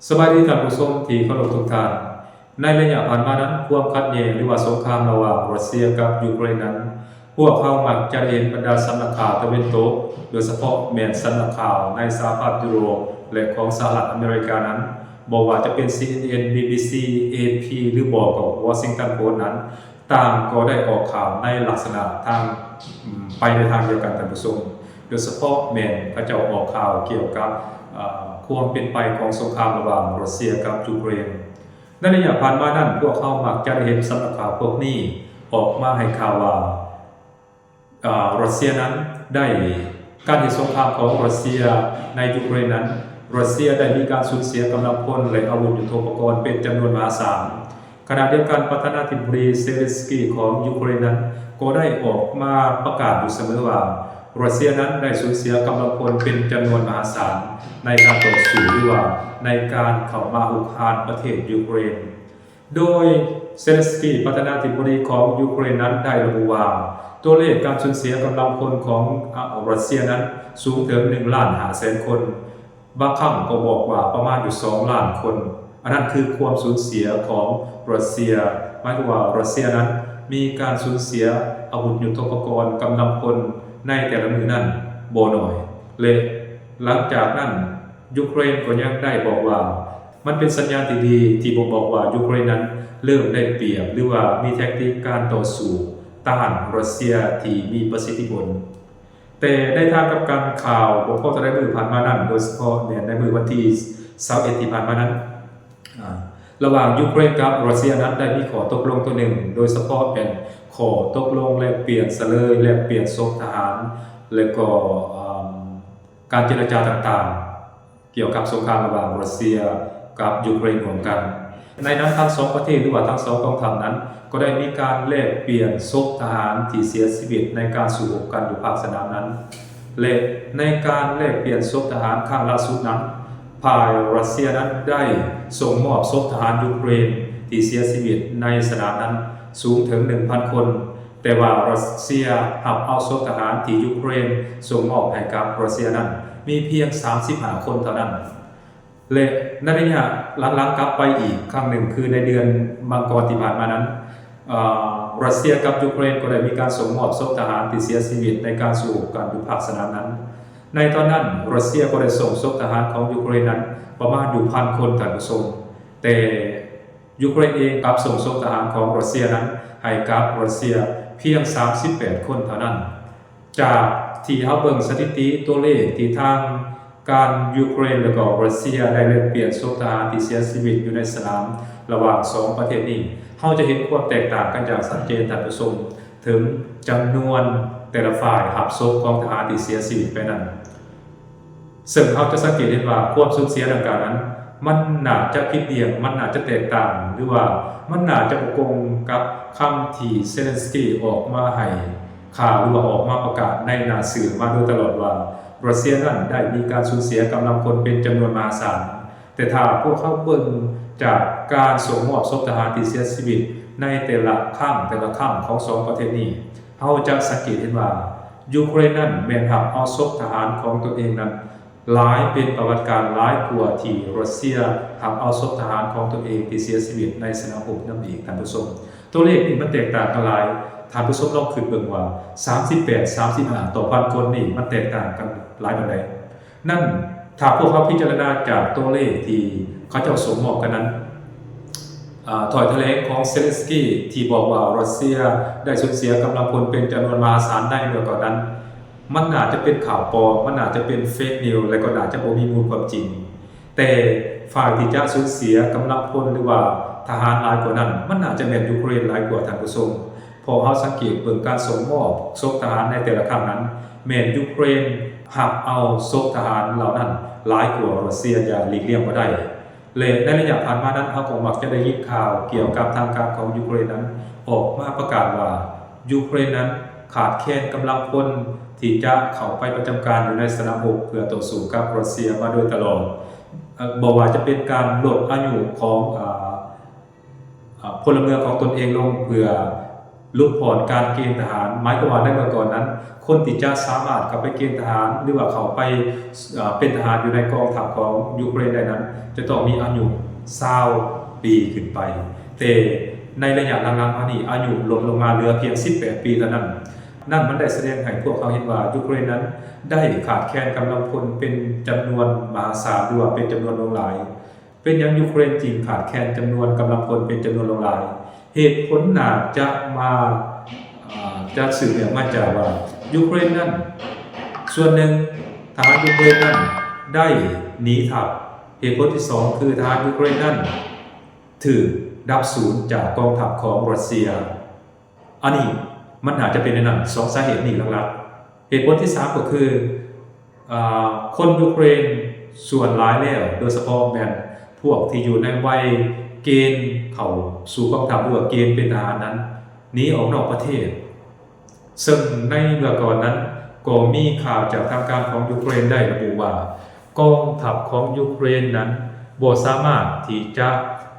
ສະບາຍດີທ່ານຜູ້ຊົມທີ່ເຄົາລົບທຸກທ່ານ. ໃນໄລຍະຜ່ານມານັ້ນ, ຄວາມຂັດແຍ່ງ ຫຼືວ່າສົງຄາມລະຫວ່າງຣັດເຊຍກັບຢູເຄຣນນັ້ນ, ພວກເຮົາມັກຈະໄດ້ເຫັນບັນດາສຳນັກຂ່າວຕາເວັນຕົກ, ໂດຍສະເພາະແມ່ນສຳນັກຂ່າວໃນສະຫະພາບຢູໂຣບ ແລະ ຂອງສະຫະລັດອາເມລິການັ້ນ, ບໍ່ວ່າຈະເປັນ ຊີເອັນເອັນ, ບີບີຊີ, ເອພີ ຫຼືບໍ່ກໍ ວໍຊິງຕັນໂພສນັ້ນ, ຕ່າງກໍໄດ້ອອກຂ່າວໃນລັກສະນະທາງ ອາ ໄປໃນທາງດຽວກັນ, ທ່ານຜູ້ຊົມ, ໂດຍສະເພາະແມ່ນເຂົາເຈົ້າອອກຂ່າວກ່ຽວກັບ ອາ ຄວາມເປັນໄປຂອງສົງຄາມລະຫວ່າງຣັດເຊຍກັບຢູເຄຣນ. ໃນໄລຍະຜ່ານມານັ້ນ, ພວກເຮົາມັກຈະໄດ້ເຫັນສຳນັກຂ່າວພວກນີ້ອອກມາໃຫ້ຂ່າວວ່າ ອາ ຣັດເຊຍນັ້ນໄດ້ ການເຮັດສົງຄາມຂອງຣັດເຊຍໃນຢູເຄຣນນັ້ນ, ຣັດເຊຍໄດ້ມີການສູນເສຍກຳລັງພົນ ແລະ ອາວຸດຍຸດໂທປະກອນເປັນຈຳນວນມະຫາສານ. ຂະນະດຽວກັນ, ປະທານາທິບໍດີເຊເລນສກີຂອງຢູເຄຣນນັ້ນ ກໍໄດ້ອອກມາປະກາດຢູ່ສະເໝີວ່າ ຣັດເຊຍນັ້ນໄດ້ສູນເສຍກຳລັງພົນເປັນຈຳນວນມະຫາສານ ໃນການຕໍ່ສູ້ ຫຼືວ່າໃນການເຂົ້າມາຮຸກຮານປະເທດຢູເຄຣນ. ໂດຍເຊເລນສກີ ປະທານາທິບໍດີຂອງຢູເຄຣນນັ້ນໄດ້ລະບຸວ່າ ຕົວເລກການສູນເສຍກຳລັງພົນຂອງ ອາ ຣັດເຊຍນັ້ນສູງເຖິງໜຶ່ງລ້ານຫ້າແສນຄົນ, ບາງຄັ້ງກໍບອກວ່າປະມານຢູ່ສອງລ້ານຄົນ. ອັນນັ້ນຄືຄວາມສູນເສຍຂອງຣັດເຊຍ, ໝາຍຄວາມວ່າຣັດເຊຍນັ້ນມີການສູນເສຍອາວຸດຍຸດໂທປະກອນ, ກຳລັງພົນໃນແຕ່ລະມື້ນັ້ນບໍ່ໜ້ອຍ. ແລະ ຫຼັງຈາກນັ້ນ, ຢູເຄຣນກໍຍັງໄດ້ບອກວ່າ ມັນເປັນສັນຍານທີ່ດີທີ່ບົ່ງບອກວ່າຢູເຄຣນນັ້ນເລີ່ມໄດ້ປຽບ ຫຼືວ່າມີແທັກຕິກການຕໍ່ສູ້ຕ້ານຣັດເຊຍທີ່ມີປະສິດທິຜົນ. ແຕ່ໃນທາງກັບກັນ, ຂ່າວບໍ່ພໍເທົ່າໃດມື້ຜ່ານມານັ້ນ, ໂດຍສະເພາະແມ່ນໃນມື້ວັນທີຊາວເອັດທີ່ຜ່ານມານັ້ນ, ອາ ລະຫວ່າງຢູເຄຣນກັບຣັດເຊຍນັ້ນໄດ້ມີຂໍ້ຕົກລົງຕົວໜຶ່ງ, ໂດຍສະເພາະແມ່ນຂໍ້ຕົກລົງແລກປ່ຽນສະເລີຍ, ແລກປ່ຽນສົບທະຫານ ແລະ ກໍ ອາ ການເຈລະຈາຕ່າງໆ ກ່ຽວກັບສົງຄາມລະຫວ່າງຣັດເຊຍກັບຢູເຄຣນຮ່ວມກັນ. ໃນນັ້ນທັງສອງປະເທດ ຫຼືວ່າທັງສອງກອງທັບນັ້ນ ກໍໄດ້ມີການແລກປ່ຽນສົບທະຫານທີ່ເສຍຊີວິດໃນການສູ້ຮົບກັນຢູ່ພາກສະໜາມນັ້ນ ແລະ ໃນການແລກປ່ຽນສົບທະຫານຄັ້ງລ່າສຸດນັ້ນ, ຝ່າຍຣັດເຊຍນັ້ນໄດ້ສົ່ງມອບສົບທະຫານຢູເຄຣນທີ່ເສຍຊີວິດໃນສະໜາມນັ້ນສູງເຖິງໜຶ່ງພັນຄົນ. ແຕ່ວ່າຣັດເຊຍຮັບເອົາສົບທະຫານທີ່ຢູເຄຣນສົ່ງມອບໃຫ້ກັບຣັດເຊຍນັ້ນ ມີພຽງສາມສິບຫ້າຄົນເທົ່ານັ້ນ ແລະ ໃນໄລຍະຫຼັງໆກັບໄປອີກຄັ້ງໜຶ່ງ ຄືໃນເດືອນມັງກອນທີ່ຜ່ານມານັ້ນ, ເອີ ຣັດເຊຍກັບຢູເຄຣນກໍໄດ້ມີການສົ່ງມອບສົບທະຫານທີ່ເສຍຊີວິດໃນການສູ້ຮົບກັນຢູ່ພາກສະໜາມນັ້ນ. ໃນຕອນນັ້ນ, ຣັດເຊຍກໍໄດ້ສົ່ງສົບທະຫານຂອງຢູເຄຣນນັ້ນປະມານຢູ່ພັນຄົນ, ທ່ານຜູ້ຊົມ, ແຕ່ ຢູເຄຣນເອງກັບສົ່ງສົບທະຫານຂອງຣັດເຊຍນັ້ນໃຫ້ກັບຣັດເຊຍພຽງສາມສິບແປດຄົນເທົ່ານັ້ນ. ຈາກທີ່ເຮົາເບິ່ງສະຖິຕິຕົວເລກທີ່ທາງການຢູເຄຣນ ແລະ ກໍຣັດເຊຍໄດ້ແລກປ່ຽນສົບທະຫານທີ່ເສຍຊີວິດຢູ່ໃນສະໜາມລະຫວ່າງສອງປະເທດນີ້, ເຮົາຈະເຫັນຄວາມແຕກຕ່າງກັນຢ່າງຊັດເຈນ, ທ່ານຜູ້ຊົມ, ເຖິງຈຳນວນແຕ່ລະຝ່າຍຮັບສົບຂອງທະຫານທີ່ເສຍຊີວິດໄປນັ້ນ. ເຊິ່ງເຮົາຈະສັງເກດເຫັນວ່າຄວາມສູນເສຍດັ່ງກ່າວນັ້ນ ມັນໜ້າຈະຜິດບຽງ, ມັນໜ້າຈະແຕກຕ່າງ ຫຼືວ່າມັນໜ້າຈະບໍ່ກົງກັບຄຳທີ່ເຊເລັນສກີອອກມາໃຫ້ຂ່າວ ຫຼືວ່າອອກມາປະກາດໃນໜ້າສື່ມາໂດຍຕະຫຼອດວ່າ ຣັດເຊຍນັ້ນໄດ້ມີການສູນເສຍກຳລັງພົນເປັນຈຳນວນມະຫາສານ. ແຕ່ຖ້າພວກເຮົາເບິ່ງຈາກການສົ່ງມອບສົບທະຫານທີ່ເສຍຊີວິດໃນແຕ່ລະຄັ້ງ, ແຕ່ລະຄັ້ງຂອງສອງປະເທດນີ້, ເຮົາຈະສັງເກດເຫັນວ່າ ຢູເຄຣນນັ້ນແມ່ນຮັບເອົາສົບທະຫານຂອງຕົນເອງນັ້ນຫຼາຍເປັນປະຫວັດການ ຫຼາຍກວ່າທີ່ຣັດເຊຍຮັບເອົາສົບທະຫານຂອງຕົນເອງທີ່ເສຍຊີວິດໃນສະໜາມຮົບນຳອີກ, ທ່ານຜູ້ຊົມ. ຕົວເລກນີ້ມັນແຕກຕ່າງກັນຫຼາຍ, ທ່ານຜູ້ຊົມລອງຄິດເບິ່ງວ່າ ສາມສິບແປດ ສາມສິບຫ້າຕໍ່ພັນຄົນນີ້ ມັນແຕກຕ່າງກັນຫຼາຍປານໃດ? ນັ້ນ ຖ້າພວກເຮົາພິຈາລະນາຈາກຕົວເລກທີ່ເຂົາເຈົ້າສົ່ງມອບກັນນັ້ນ, ອາ, ຖ້ອຍຖະແຫຼງຂອງເຊເລັນສກີທີ່ບອກວ່າຣັດເຊຍໄດ້ສູນເສຍກຳລັງພົນເປັນຈຳນວນມະຫາສານໃນເມື່ອກ່ອນນັ້ນ, ມັນໜ້າຈະເປັນຂ່າວປອມ, ມັນໜ້າຈະເປັນເຟກນິວ ແລະ ກໍໜ້າຈະບໍ່ມີມູນຄວາມຈິງ. ແຕ່ຝ່າຍທີ່ຈະສູນເສຍກຳລັງພົນ ຫຼືວ່າທະຫານຫຼາຍກວ່ານັ້ນ, ມັນໜ້າຈະແມ່ນຢູເຄຣນຫຼາຍກວ່າ, ທ່ານຜູ້ຊົມ. ເພາະເຮົາສັງເກດເບິ່ງການສົ່ງມອບສົບທະຫານໃນແຕ່ລະຄັ້ງນັ້ນ, ແມ່ນຢູເຄຣນຮັບເອົາສົບທະຫານເຫຼົ່ານັ້ນຫຼາຍກວ່າຣັດເຊຍຢ່າງຫຼີກລ່ຽງບໍ່ໄດ້. ແລະ ໃນໄລຍະຜ່ານມານັ້ນ, ເຮົາກໍມັກຈະໄດ້ຍິນຂ່າວກ່ຽວກັບທາງການຂອງຢູເຄຣນນັ້ນອອກມາປະກາດວ່າ ຢູເຄຣນນັ້ນຂາດແຄນກຳລັງພົນທີ່ຈະເຂົ້າໄປປະຈຳການຢູ່ໃນສະໜາມຮົບເພື່ອຕໍ່ສູ້ກັບຣັດເຊຍມາໂດຍຕະຫຼອດ. ເອີ ບໍ່ວ່າຈະເປັນການລົດອາຍຸຂອງ ອາ ອາ ພົນລະເມືອງຂອງຕົນເອງລົງເພື່ອ ຫຼຸດຜ່ອນການເກນທະຫານ, ໝາຍຄວາມວ່າໃນເມື່ອກ່ອນນັ້ນ ຄົນທີ່ຈະສາມາດເຂົ້າໄປເກນທະຫານ ຫຼືວ່າເຂົ້າໄປ ເອີ ເປັນທະຫານຢູ່ໃນກອງທັບຂອງຢູເຄຣນໄດ້ນັ້ນ ຈະຕ້ອງມີອາຍຸຊາວປີຂຶ້ນໄປ. ແຕ່ໃນໄລຍະຫຼັງໆມານີ້ ອາຍຸລົດລົງມາເຫຼືອພຽງສິບແປດປີເທົ່ານັ້ນ. ນັ້ນມັນໄດ້ສະແດງໃຫ້ພວກເຮົາເຫັນວ່າຢູເຄຣນນັ້ນໄດ້ຂາດແຄນກຳລັງພົນເປັນຈຳນວນມະຫາສານ ຫຼືວ່າເປັນຈຳນວນຫຼວງຫຼາຍ. ເປັນຫຍັງຢູເຄຣນຈຶ່ງຂາດແຄນຈຳນວນກຳລັງພົນເປັນຈຳນວນຫຼວງຫຼາຍ? ເຫດຜົນໜ້າຈະມາ ອາ ຈະສືບເນື່ອງມາຈາກວ່າຢູເຄຣນນັ້ນ ສ່ວນໜຶ່ງທະຫານຢູເຄຣນນັ້ນໄດ້ໜີທັບ. ເຫດຜົນທີສອງ ຄືທະຫານຢູເຄຣນນັ້ນຖືກດັບສູນຈາກກອງທັບຂອງຣັດເຊຍ. ອັນນີ້ມັນໜ້າຈະເປັນໃນນັ້ນ ສອງສາເຫດນີ້ຫຼັກໆ. ເຫດຜົນທີສາມກໍຄື ອາ ຄົນຢູເຄຣນສ່ວນຫຼາຍແລ້ວ ໂດຍສະເພາະແມ່ນພວກທີ່ຢູ່ໃນໄວເກນເຂົ້າສູ່ກອງທັບ ຫຼືວ່າເກນເປັນທະຫານນັ້ນ ໜີອອກນອກປະເທດ. ເຊິ່ງໃນເມື່ອກ່ອນນັ້ນ ກໍມີຂ່າວຈາກທາງການຂອງຢູເຄຣນໄດ້ລະບຸວ່າ ກອງທັບຂອງຢູເຄຣນນັ້ນບໍ່ສາມາດທີ່ຈະ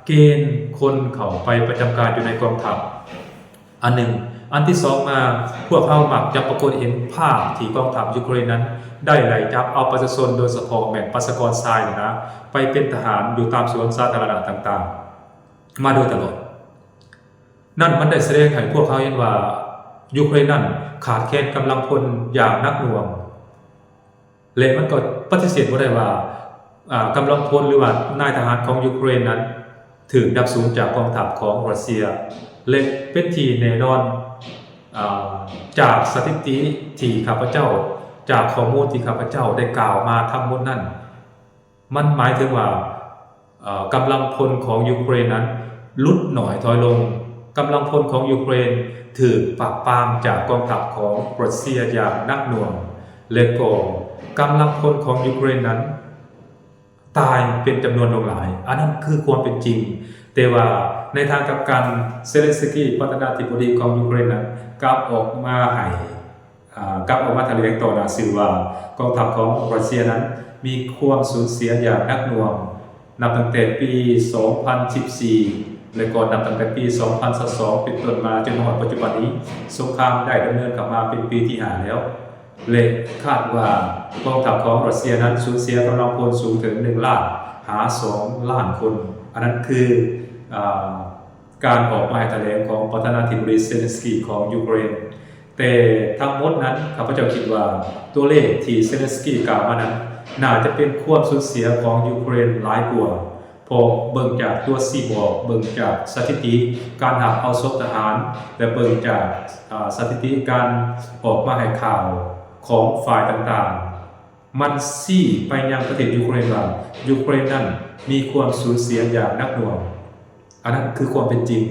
ເກນຄົນເຂົ້າໄປປະຈຳການຢູ່ໃນກອງທັບ. ອັນໜຶ່ງ. ອັນທີສອງມາ, ພວກເຮົາມັກຈະປາກົດເຫັນພາບທີ່ກອງທັບຢູເຄຣນນັ້ນໄດ້ໄລ່ຈັບເອົາປະຊາຊົນ, ໂດຍສະເພາະແມ່ນປະຊາກອນຊາຍນັ້ນນະ, ໄປເປັນທະຫານຢູ່ຕາມສວນສາທາລະນະຕ່າງໆ ມາໂດຍຕະຫຼອດ. ນັ້ນມັນໄດ້ສະແດງໃຫ້ພວກເຮົາເຫັນວ່າ ຢູເຄຣນນັ້ນຂາດແຄນກຳລັງພົນຢ່າງໜັກໜ່ວງ. ແລະ ມັນກໍປະຕິເສດບໍ່ໄດ້ວ່າ ອາ ກຳລັງພົນ ຫຼືວ່ານາຍທະຫານຂອງຢູເຄຣນນັ້ນຖືກດັບສູນຈາກກອງທັບຂອງຣັດເຊຍ ແລະ ເປັນທີ່ແນ່ນອນ ອາ ຈາກສະຖິຕິທີ່ຂ້າພະເຈົ້າ ຈາກຂໍ້ມູນທີ່ຂ້າພະເຈົ້າໄດ້ກ່າວມາທັງໝົດນັ້ນ ມັນໝາຍເຖິງວ່າ ເອີ ກຳລັງພົນຂອງຢູເຄຣນນັ້ນຫຼຸດໜ້ອຍຖອຍລົງ. ກຳລັງພົນຂອງຢູເຄຣນຖືກປາບປາມຈາກກອງທັບຂອງຣັດເຊຍຢ່າງໜັກໜ່ວງ ແລະ ກໍກຳລັງພົນຂອງຢູເຄຣນນັ້ນຕາຍເປັນຈຳນວນຫຼວງຫຼາຍ. ອັນນັ້ນຄືຄວາມເປັນຈິງ. ແຕ່ວ່າໃນທາງກັບກັນ ເຊເລັນສກີ ປະທານາທິບໍດີຂອງຢູເຄຣນນັ້ນ ກັບອອກມາໃຫ້ ອາ ກັບອອກມາຖະແຫຼງຕໍ່ໜ້າສື່ວ່າ ກອງທັບຂອງຣັດເຊຍນັ້ນມີຄວາມສູນເສຍຢ່າງໜັກໜ່ວງ ນັບຕັ້ງແຕ່ປີສອງພັນສິບສີ່ ແລະ ກໍນັບຕັ້ງແຕ່ປີສອງພັນຊາວສອງເປັນຕົ້ນມາ ຈົນຮອດປັດຈຸບັນນີ້ ສົງຄາມໄດ້ດຳເນີນເຂົ້າມາເປັນປີທີຫ້າແລ້ວ ແລະ ຄາດວ່າກອງທັບຂອງຣັດເຊຍນັ້ນສູນເສຍກຳລັງພົນສູງເຖິງໜຶ່ງລ້ານຫາສອງລ້ານຄົນ. ອັນນັ້ນຄື ອາ ການອອກມາໃຫ້ຖະແຫຼງຂອງປະທານາທິບໍດີເຊເລັນສກີຂອງຢູເຄຣນ. ແຕ່ທັງໝົດນັ້ນ ຂ້າພະເຈົ້າຄິດວ່າຕົວເລກທີ່ເຊເລັນສກີກ່າວມານັ້ນ ໜ້າຈະເປັນຄວາມສູນເສຍຂອງຢູເຄຣນຫຼາຍກວ່າ, ເພາະເບິ່ງຈາກຕົວຊີ້ບອກ, ເບິ່ງຈາກສະຖິຕິການຮັບເອົາສົບທະຫານ ແລະ ເບິ່ງຈາກ ອາ ສະຖິຕິການອອກມາໃຫ້ຂ່າວຂອງຝ່າຍຕ່າງໆ ມັນຊີ້ໄປຍັງປະເທດຢູເຄຣນວ່າ ຢູເຄຣນນັ້ນມີຄວາມສູນເສຍຢ່າງໜັກໜ່ວງ. ອັນນັ້ນຄືຄວາມເປັນຈິງ.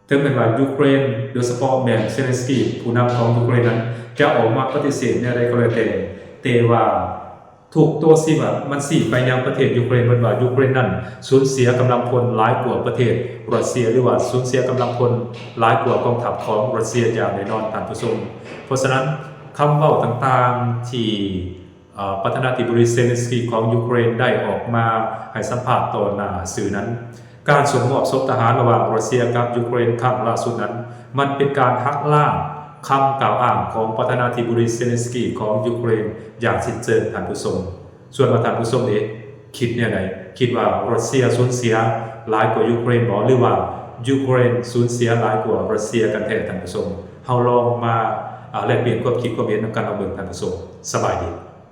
ເຖິງແມ່ນວ່າຢູເຄຣນ ໂດຍສະເພາະແມ່ນເຊເລັນສກີ ຜູ້ນຳຂອງຢູເຄຣນນັ້ນ ຈະອອກມາປະຕິເສດແນວໃດກໍແລ້ວແຕ່, ແຕ່ວ່າທຸກຕົວຊີ້ວັດມັນຊີ້ໄປຍັງປະເທດຢູເຄຣນເບິດວ່າ ຢູເຄຣນນັ້ນສູນເສຍກຳລັງພົນຫຼາຍກວ່າປະເທດຣັດເຊຍ ຫຼືວ່າສູນເສຍກຳລັງພົນຫຼາຍກວ່າກອງທັບຂອງຣັດເຊຍຢ່າງແນ່ນອນ, ທ່ານຜູ້ຊົມ. ເພາະສະນັ້ນ ຄຳເວົ້າຕ່າງໆທີ່ ເອີ ປະທານາທິບໍດີເຊເລັນສກີຂອງຢູເຄຣນໄດ້ອອກມາໃຫ້ສຳພາດຕໍ່ໜ້າສື່ນັ້ນ, ການສົ່ງມອບສົບທະຫານລະຫວ່າງຣັດເຊຍກັບຢູເຄຣນຄັ້ງລ່າສຸດນັ້ນ ມັນເປັນການຫັກລ້າງຄຳກ່າວອ້າງຂອງປະທານາທິບໍດີເຊເລັນສກີຂອງຢູເຄຣນຢ່າງສິ້ນເຊີງ, ທ່ານຜູ້ຊົມ. ສ່ວນວ່າທ່ານຜູ້ຊົມເດ ຄິດແນວໃດ? ຄິດວ່າຣັດເຊຍສູນເສຍຫຼາຍກວ່າຢູເຄຣນບໍ ຫຼືວ່າຢູເຄຣນສູນເສຍຫຼາຍກວ່າຣັດເຊຍກັນແທ້, ທ່ານຜູ້ຊົມ? ເຮົາລອງມາ ອາ ແລກປ່ຽນຄວາມຄິດຄວາມເຫັນນຳກັນລອງເບິ່ງ, ທ່ານຜູ້ຊົມ. ສະບາຍດີ.